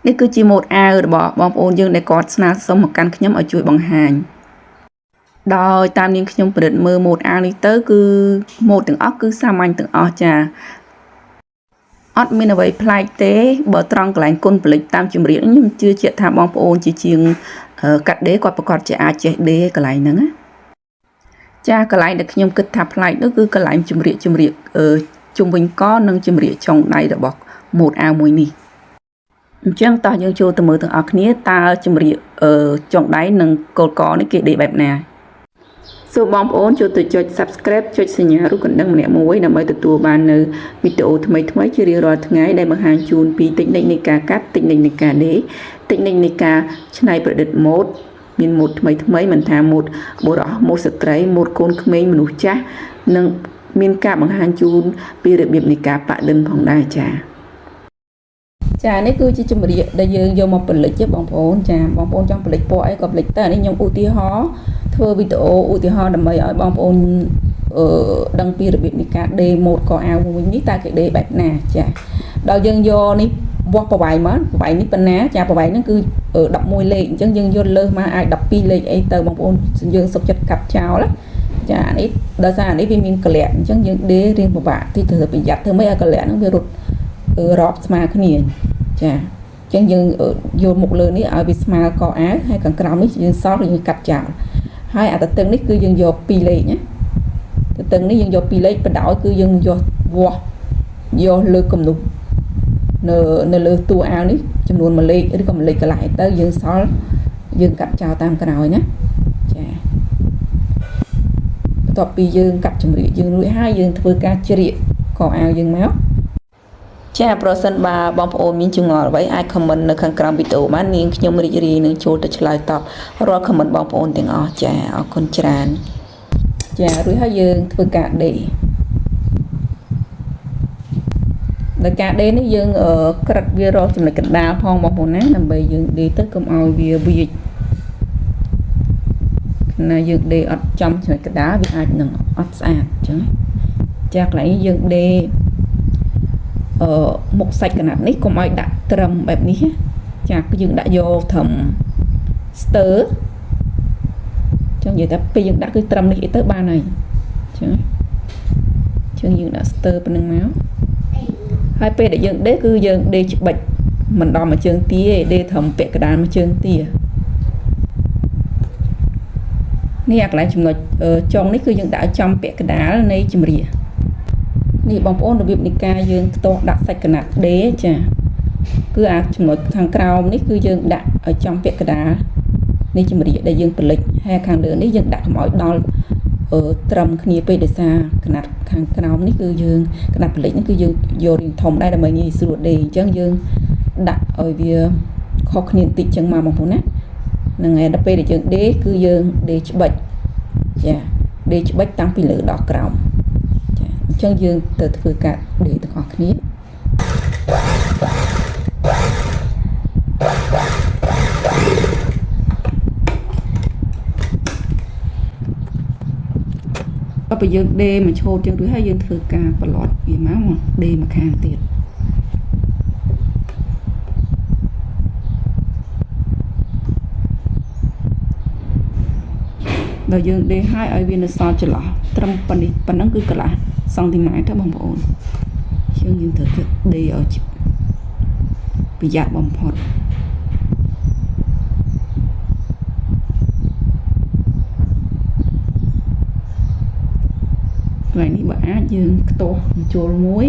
នេះគឺជាម៉ូដអាវរបស់បងប្អូនយើងដែលគាត់ស្នើសុំមកកាន់ខ្ញុំឲ្យជួយបង្ហាញដោយតាមនាងខ្ញុំពិនិត្យមើលម៉ូដអាវនេះទៅគឺម៉ូដទាំងអស់គឺសាមញ្ញទាំងអស់ចាអត់មានអ្វីប្លែកទេបើត្រង់កន្លែងគុណផលិតតាមជំរាបខ្ញុំជឿជាក់ថាបងប្អូនជាជាងកាត់ដេរគាត់ប្រកាសជាអាចចេះដេរកន្លែងហ្នឹងណាចាកន្លែងដែលខ្ញុំគិតថាប្លែកនោះគឺកន្លែងជំរាបជុំវិញកនិងជំរាបចុងដៃរបស់ម៉ូដអាវមួយនេះអញ្ចឹងតោះយើងចូលទៅមើលទាំងអស់គ្នាតើជំរាបចុងដៃនិងគោលកនេះគេដេរបែបណាសូមបងប្អូនចូលទៅចុច Subscribe ចុចសញ្ញារូបកណ្ដឹងម្នាក់មួយដើម្បីទទួលបាននៅវីដេអូថ្មីៗជារៀងរាល់ថ្ងៃដែលបង្ហាញជូនពីតិចនិកនៃការកាត់តិចនិកនៃការដេរតិចនិកនៃការច្នៃប្រឌិតម៉ូដមានម៉ូដថ្មីៗមិនថាម៉ូដបុរសម៉ូដស្ត្រីម៉ូដកូនក្មេងមនុស្សចាស់និងមានការបង្ហាញជូនពីរបៀបនៃការប៉ាក់ឌិនផងដែរចា៎ចានេះគឺជាជំរាបដែលយើងយកមកផលិតទេបងប្អូនចាបងប្អូនចង់ផលិតពណ៌អីក៏ផលិតទៅនេះខ្ញុំឧទាហរណ៍ធ្វើវីដេអូឧទាហរណ៍ដើម្បីឲ្យបងប្អូនដឹងពីរបៀបនៃការដេរម៉ូដកអាវមួយនេះតើគេដេរបែបណាចាដល់យើងយកនេះវាស់ប្រវែងមកប្រវែងនេះប៉ុណ្ណាចាប្រវែងហ្នឹងគឺ11លេខអញ្ចឹងយើងយកលើសមកអាច12លេខអីទៅបងប្អូនយើងសុខចិត្តកាត់ចោលចានេះដោយសារអានេះវាមានកលៈអញ្ចឹងយើងដេររៀងពិបាកតិចត្រូវប្រយ័ត្នធ្វើម៉េចឲ្យកលៈហ្នឹងវារត់រាប់ស្មើគ្នាចាអញ្ចឹងយើងយកមុខលើនេះឲ្យវាស្មើកអាវហើយខាងក្រោមនេះយើងសល់យើងកាត់ចោលហើយអាទទឹងនេះគឺយើងយក2លេខណាទទឹងនេះយើងយក2លេខបដោយគឺយើងយកវាស់យកលើគំនុះនៅលើតួអាវនេះចំនួន1លេខឬក៏1លេខកន្លះទៅយើងសល់យើងកាត់ចោលតាមក្រោយណាចាបន្ទាប់ពីយើងកាត់ចម្រៀកយើងរួចហើយយើងធ្វើការជ្រៀកកអាវយើងមកចាប្រសិនបើបងប្អូនមានចម្ងល់អ្វីអាច comment នៅខាងក្រោមវីដេអូបាននាងខ្ញុំរីករាយនឹងចូលទៅឆ្លើយតបរាល់ comment បងប្អូនទាំងអស់ចាអរគុណច្រើនចារួចហើយយើងធ្វើការដេរដោយការដេរនេះយើងក្រិតវារកចំណុចកណ្ដាលផងបងប្អូនណាដើម្បីយើងដេរទៅកុំឲ្យវាវាចណាយើងដេរអត់ចំចំណុចកណ្ដាលវាអាចនឹងអត់ស្អាតអញ្ចឹងចាកន្លែងនេះយើងដេរមុខសាច់កណាត់នេះកុំឲ្យដាក់ត្រឹមបែបនេះចាគឺយើងដាក់យកត្រឹមស្ទើចង់និយាយថាពេលយើងដាក់គឺត្រឹមនេះអីទៅបានហើយអញ្ចឹងយើងដាក់ស្ទើប៉ុណ្្នឹងមកហើយពេលដែលយើងដេរគឺយើងដេរច្បិចមិនដល់មួយជើងទាទេដេរត្រឹមពាក់កណ្ដាលមួយជើងទានេះអាកន្លែងចំណុចចុងនេះគឺយើងដាក់ចំពាក់កណ្ដាលនៃជំរាបនេះបងប្អូនរបៀបនៃការយើងខ្ទាស់ដាក់សាច់កណាត់ដេរចាគឺអាចំណុចខាងក្រោមនេះគឺយើងដាក់ឲ្យចំពាក់កណ្ដាលនេះជំរាបដែលយើងផលិតហើយខាងលើនេះយើងដាក់កុំឲ្យដល់ត្រឹមគ្នាពេកដោយសារកណាត់ខាងក្រោមនេះគឺយើងកណាត់ផលិតនេះគឺយើងយករាងធំដែរដើម្បីងាយស្រួលដេរអញ្ចឹងយើងដាក់ឲ្យវាខុសគ្នាបន្តិចចឹងមកបងប្អូនណាហ្នឹងហើយដល់ពេលដែលយើងដេរគឺយើងដេរច្បិចចាដេរច្បិចតាំងពីលើដល់ក្រោមអញ្ចឹងយើងទៅធ្វើការដេរទាំងអស់គ្នាដល់ពេលយើងដេរមួយឆូតចឹងរួចហើយយើងធ្វើការប្រឡត់វាមកដេរមកខាងទៀតដល់យើងដេរហើយឲ្យវានៅសល់ចន្លោះត្រឹមប៉ុណ្នេះប៉ុណ្ណឹងគឺកន្លះសង់ទីម៉ែត្រទៅបងប្អូនជាងយើងត្រូវគិតដេរឲ្យប្រយ័ត្នបំផុតកន្លែងនេះបើអាចយើងខ្ទាស់ចូលមួយ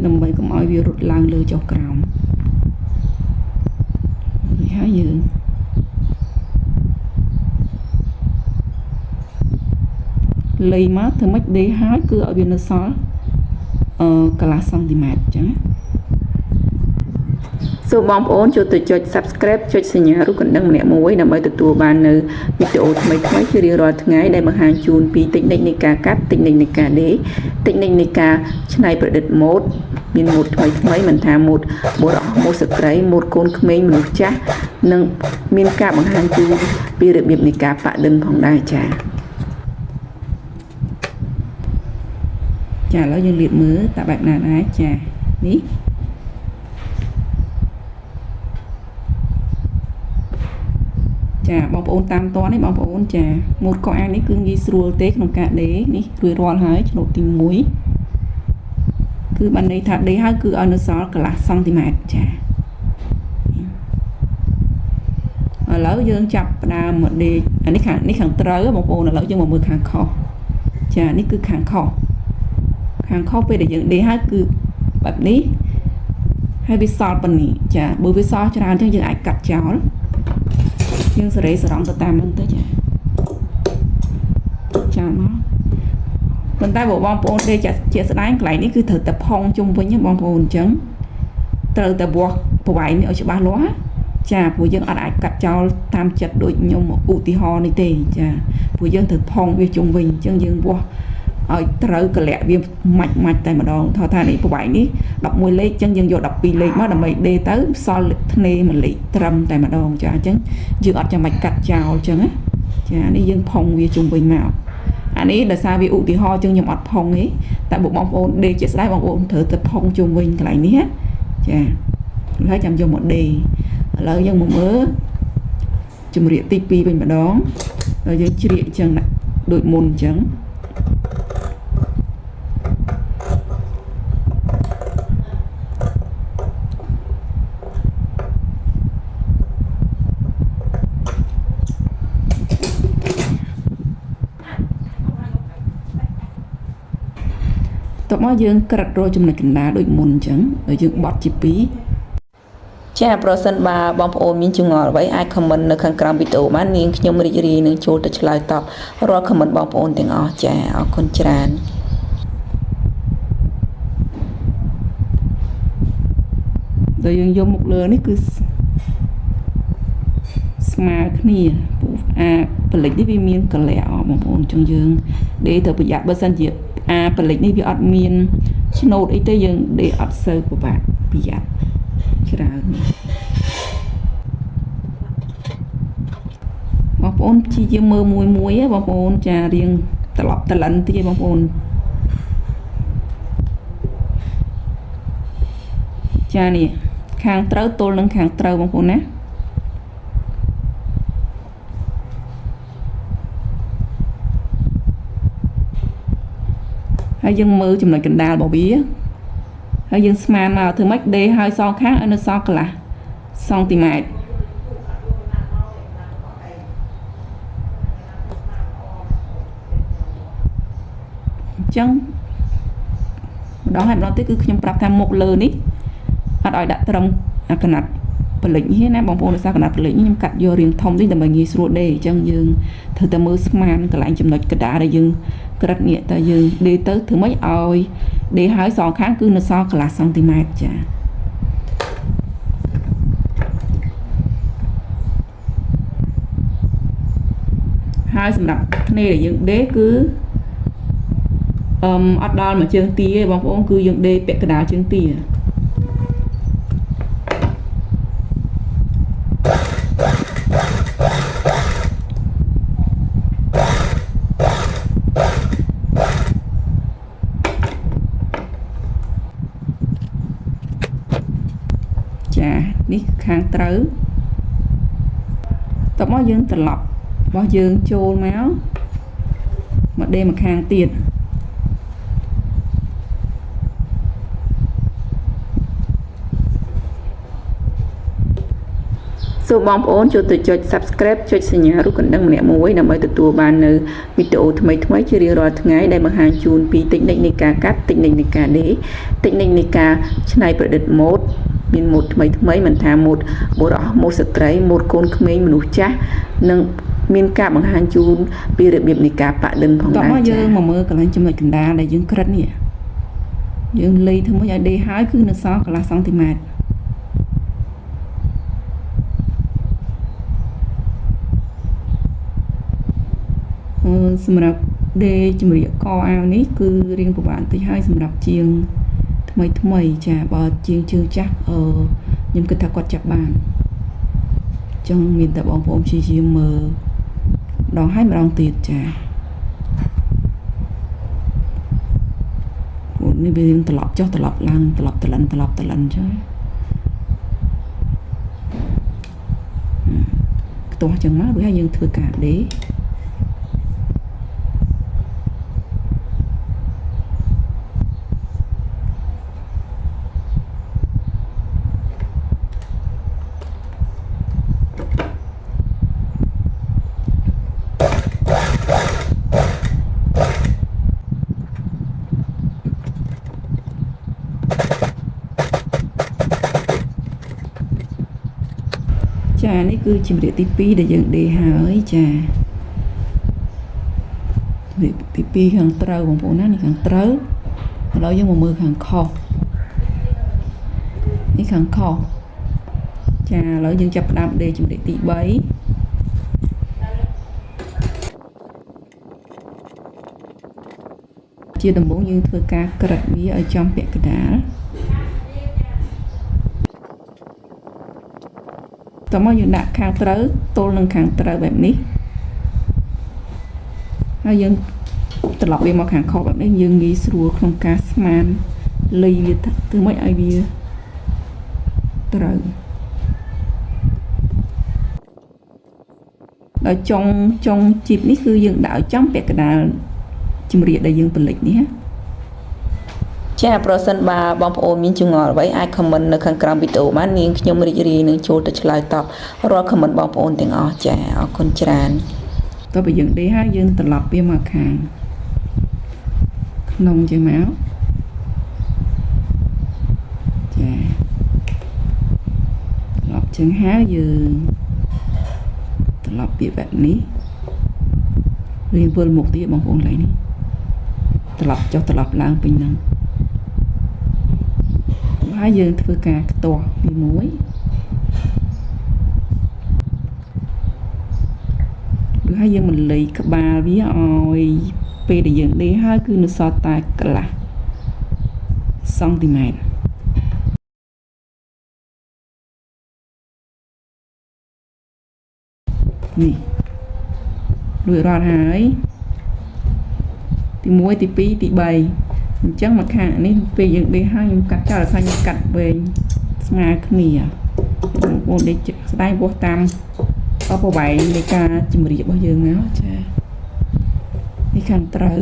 ដើម្បីកុំឲ្យវារត់ឡើងលើចុះក្រោមនេះហើយយើងលៃមកធ្វើម៉េចដេរហើយគឺឲ្យវានៅសល់កន្លះសង់ទីម៉ែត្រអញ្ចឹងសូមបងប្អូនចូលទៅចុច Subscribe ចុចសញ្ញារូបកណ្ដឹងម្នាក់មួយដើម្បីទទួលបាននៅវីដេអូថ្មីៗជារៀងរាល់ថ្ងៃដែលបង្ហាញជូនពីតិចនិកនៃការកាត់តិចនិកនៃការដេរតិចនិកនៃការច្នៃប្រឌិតម៉ូដមានម៉ូដថ្មីៗមិនថាម៉ូដបុរសម៉ូដស្ត្រីម៉ូដកូនក្មេងមនុស្សចាស់និងមានការបង្ហាញជូនពីរបៀបនៃការប៉ាក់ឌិនផងដែរចាចាឥឡូវយើងលាបមើលតើបែបណាដែរចានេះ ចាបងប្អូនតាមតនេះបងប្អូនចាម៉ូតកអាវនេះគឺងាយស្រួលទេក្នុងការដេរនេះរួចរាល់ហើយឆ្នូតទី1គឺបានន័យថាដេរហើយគឺឲ្យនៅសល់កន្លះសង់ទីម៉ែត្រចាឥឡូវយើងចាប់ផ្ដើមមកដេកអានេះខាងនេះខាងត្រូវបងប្អូនឥឡូវយើងមកមើលខាងខុសចានេះគឺខាងខុសខាងខុសពេលដែលយើងដេរហើយគឺបែបនេះហើយវាសល់ប៉ុណ្នេះចាបើវាសល់ច្រើនចឹងយើងអាចកាត់ចោលយើងសេរីសរងទៅតាមនឹងទៅចាចាមកប៉ុន្តែបើបងប្អូនដេកជាស្ដែងកន្លែងនេះគឺត្រូវតែផុងជុំវិញបងប្អូនអញ្ចឹងត្រូវតែវាស់ប្រវែងនេះឲ្យច្បាស់លាស់ចាព្រោះយើងអត់អាចកាត់ចោលតាមចិត្តដូចខ្ញុំឧទាហរណ៍នេះទេចាព្រោះយើងត្រូវផុងវាជុំវិញអញ្ចឹងយើងវាស់ឲ្យត្រូវកលៈវាម៉ាច់ម៉ាច់តែម្ដងថាថានេះប្រវែងនេះ11លេខអញ្ចឹងយើងយក12លេខមកដើម្បីដេទៅសល់ធ្នេមួយលេខត្រឹមតែម្ដងចាអញ្ចឹងយើងអត់ចាំបាច់កាត់ចោលអញ្ចឹងណាចានេះយើងផុងវាជុំវិញមកអានេះដោយសារវាឧទាហរណ៍អញ្ចឹងខ្ញុំអត់ផុងទេតែបើបងប្អូនដេជាស្ដែងបងប្អូនត្រូវតែផុងជុំវិញកន្លែងនេះណាចាហើយចាំយកមកដេឥឡូវយើងមកមើលជំរាកទី2វិញម្ដងដល់យើងជ្រៀកអញ្ចឹងដូចមុនអញ្ចឹងតបមកយើងក្រិតរកចំណុចកណ្ដាលដូចមុនអញ្ចឹងដល់យើងបត់ជា2ចាប្រសិនបើបងប្អូនមានចម្ងល់អ្វីអាច comment នៅខាងក្រោមវីដេអូបាននាងខ្ញុំរីករាយនឹងចូលទៅឆ្លើយតបរាល់ comment បងប្អូនទាំងអស់ចាអរគុណច្រើនដល់យើងយកមុខលើនេះគឺស្មើគ្នាពួកអាផលិចនេះវាមានកលៈអបងប្អូនអញ្ចឹងយើងដេរទៅប្រយ័ត្នបើសិនជាអាផលិចនេះវាអត់មានឆ្នូតអីទេយើងដេរអត់សូវពិបាកប្រយ័ត្នច្រើនបងប្អូនព្យាយាមមើលមួយមួយបងប្អូនចារៀងត្រឡប់ត្រលិនតិចបងប្អូនចានេះខាងត្រូវទល់នឹងខាងត្រូវបងប្អូនណាហើយយើងមើលចំណុចកណ្ដាលរបស់វាហើយយើងស្មានមកធ្វើម៉េចដេហើយសងខាងឲ្យនៅសល់កន្លះសង់ទីម៉ែត្រអញ្ចឹងម្ដងហើយម្ដងទៀតគឺខ្ញុំប្រាប់ថាមុខលើនេះអត់ឲ្យដាក់ត្រឹមអាកណាត់ផលិចនេះណាបងប្អូនដោយសារកណាត់ផលិចនេះខ្ញុំកាត់យករាងធំតិចដើម្បីងាយស្រួលដេរអញ្ចឹងយើងត្រូវតែមើលស្មានកន្លែងចំណុចកណ្ដាលដែលយើងក្រិតនេះតើយើងដេរទៅធ្វើម៉េចឲ្យដេរហើយសងខាងគឺនៅសល់កន្លះសង់ទីម៉ែត្រចាហើយសម្រាប់ធ្នេដែលយើងដេរគឺអត់ដល់មួយជើងទាទេបងប្អូនគឺយើងដេរពាក់កណ្ដាលជើងទាចានេះខាងត្រូវតបមកយើងត្រឡប់របស់យើងចូលមកមកដេរមកខាងទៀតសូមបងប្អូនចូលទៅចុច Subscribe ចុចសញ្ញារូបកណ្ដឹងម្នាក់មួយដើម្បីទទួលបាននៅវីដេអូថ្មីៗជារៀងរាល់ថ្ងៃដែលបង្ហាញជូនពីតិចនិកនៃការកាត់តិចនិកនៃការដេរតិចនិកនៃការច្នៃប្រឌិតម៉ូដមានម៉ូដថ្មីៗមិនថាម៉ូដបុរសម៉ូដស្ត្រីម៉ូដកូនក្មេងមនុស្សចាស់និងមានការបង្ហាញជូនពីរបៀបនៃការប៉ាក់ឌិនផងដែរតោះមកយើងមកមើលកន្លែងចំណុចកណ្ដាលដែលយើងក្រិតនេះយើងលៃធ្វើម៉េចឲ្យដេរហើយគឺនៅសល់កន្លះសង់ទីម៉ែត្រសម្រាប់ដេរជំរាកកអាវនេះគឺរៀងពិបាកបន្តិចហើយសម្រាប់ជាងថ្មីថ្មីចាបើជាងជើងចាស់ខ្ញុំគិតថាគាត់ចាប់បានអញ្ចឹងមានតែបងប្អូនព្យាយាមមើលម្ដងហើយម្ដងទៀតចាព្រោះនេះវារៀងត្រឡប់ចុះត្រឡប់ឡើងត្រឡប់តលិនត្រឡប់តលិនអញ្ចឹងខ្ទ ទាស់ចឹងមករួចហើយយើងធ្វើការដេរចានេះគឺជំរាបទី2ដែលយើងដេរហើយចាជំរាបទី2ខាងត្រូវបងប្អូនណានេះខាងត្រូវឥឡូវយើងមកមើលខាងខុសនេះខាងខុសចាឥឡូវយើងចាប់ផ្ដើមដេរជំរាបទី3ជាដំបូងយើងធ្វើការក្រិតវាឲ្យចំពាក់កណ្ដាលតោះមកយើងដាក់ខាងត្រូវទល់នឹងខាងត្រូវបែបនេះហើយយើងត្រឡប់វាមកខាងខុសបែបនេះយើងងាយស្រួលក្នុងការស្មានលៃវាធ្វើម៉េចឲ្យវាត្រូវដល់ចុងចុងជីបនេះគឺយើងដាក់ឲ្យចំពាក់កណ្ដាលជំរាបដែលយើងផលិតនេះណា ចាប្រសិនបើបងប្អូនមានចម្ងល់អ្វីអាច comment នៅខាងក្រោមវីដេអូបាននាងខ្ញុំរីករាយនឹងចូលទៅឆ្លើយតបរាល់ comment បងប្អូនទាំងអស់ចាអរគុណច្រើន តើបើយើងដេរហើយយើងត្រឡប់វាមកខាងក្នុងជាងមកចាត្រឡប់ជាងហើយយើងត្រឡប់វាបែបនេះរៀងវិលមុខទៀតបងប្អូនឡើយនេះត្រឡប់ចុះត្រឡប់ឡើងពេញហ្នឹងហើយយើងធ្វើការខ្ទាស់វាមួយឬហើយយើងមិនលៃក្បាលវាឲ្យពេលដែលយើងដេរហើយគឺនៅសល់តែកន្លះសង់ទីម៉ែត្រនេះរួចរាល់ហើយទី1ទី2ទី3អញ្ចឹងមកខាងនេះពេលយើងដេរហើយខ្ញុំកាត់ចោលដោយសារខ្ញុំកាត់វែងស្មើគ្នាបងប្អូនដេកស្ដែងវាស់តាមអបវែងនៃការជំរាបរបស់យើងមកចានេះខាងត្រូវ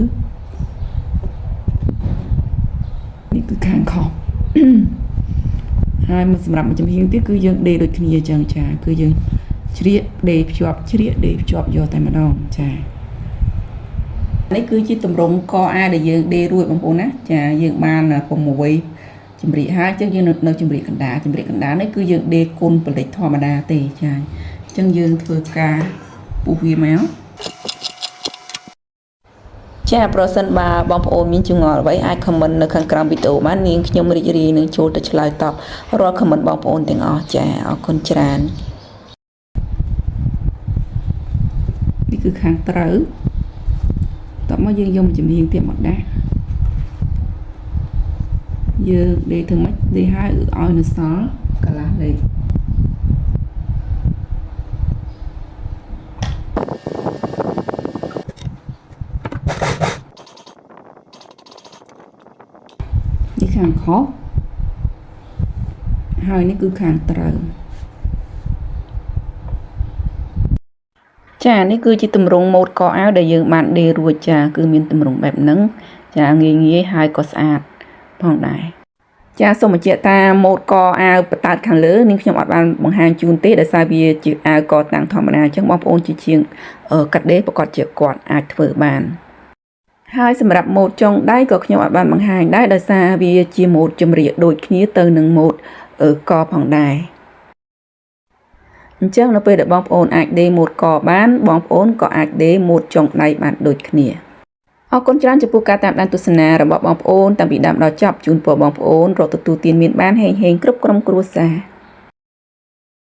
នេះគឺខាងខុស ហើយមកសម្រាប់មួយចំហៀងទៀតគឺយើងដេរដូចគ្នាអញ្ចឹងចាគឺយើងជ្រៀកដេរភ្ជាប់ជ្រៀកដេរភ្ជាប់យកតែម្ដងចានេះគឺជាទម្រង់កអាដែលយើងដេររួចបងប្អូនណាចាយើងបាន6ជំរាកហើយអញ្ចឹងយើងនៅជំរាកកណ្ដាលជំរាកកណ្ដាលនេះគឺយើងដេរគុណផលិតធម្មតាទេចាអញ្ចឹងយើងធ្វើការពុះវាមក ចាប្រសិនបើបងប្អូនមានចម្ងល់អ្វីអាច comment នៅខាងក្រោមវីដេអូបាននាងខ្ញុំរីករាយនឹងចូលទៅឆ្លើយតបរាល់ comment បងប្អូនទាំងអស់ចាអរគុណច្រើន នេះគឺខាងត្រូវតោះមកយើងយកមួយចំហៀងទៀតមកដាក់យើងដេរធ្វើម៉េចដេរហើយឲ្យនៅសល់កន្លះលេខនេះខាងខុសហើយនេះគឺខាងត្រូវ ចានេះគឺជាទម្រង់ម៉ូតកអាវដែលយើងបានដេររួចចាគឺមានទម្រង់បែបហ្នឹងចាងាយងាយហើយក៏ស្អាតផងដែរចាសូមបញ្ជាក់ថាម៉ូតកអាវបតាតខាងលើនេះខ្ញុំអត់បានបង្ហាញជូនទេដោយសារវាជាអាវកតាំងធម្មតាអញ្ចឹងបងប្អូនជាជាងកាត់ដេរប្រកាសជាគាត់អាចធ្វើបានហើយសម្រាប់ម៉ូតចុងដៃក៏ខ្ញុំអត់បានបង្ហាញដែរដោយសារវាជាម៉ូតចម្រៀកដូចគ្នាទៅនឹងម៉ូតកផងដែរអញ្ចឹងនៅពេលដែលបងប្អូនអាចដេរម៉ូតកបានបងប្អូនក៏អាចដេរម៉ូតចុងដៃបានដូចគ្នាអរគុណច្រើនចំពោះការតាមដានទស្សនារបស់បងប្អូនតាំងពីដើមដល់ចប់ជូនពរបងប្អូនរកទទួលទានមានបានហេងហេងគ្រប់ក្រុមគ្រួសារ